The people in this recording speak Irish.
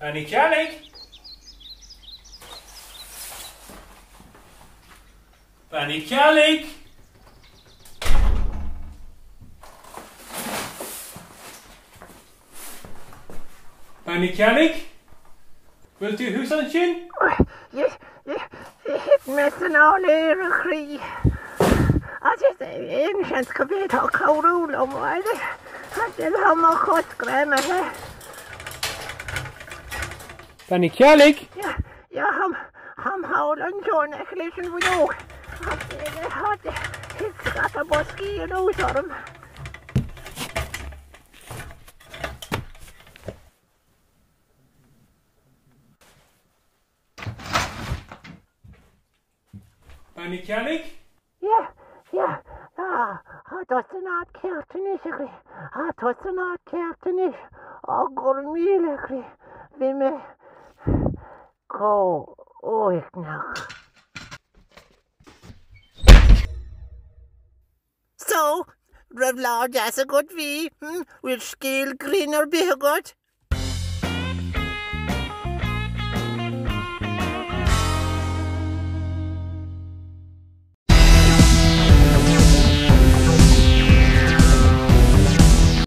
Bean Uí Cheallaigh! Bean Uí Cheallaigh! Bean Uí Cheallaigh? Bhfuil tú thuas ansin? Thit mé san áiléar, a chroí. Agus aon seans go bhféadfá cabhrú liom, tá mo chos greamaithe. Bean Uí Cheallaigh? Yeah, táim thall anseo in aice leis an bhfuinneog. Thit scata boscaí anuas orm. Bean Uí Cheallaigh? Yeah, yeah, ah, tá tusa san áit ceart anois, a chroí, tá tusa san áit ceart anois, á, go raibh míle, a chroí, bhí mé chomh uaigneach. So, raibh lá deas agat, bhí, hm, bhfuil scéal grinn ar bith agat?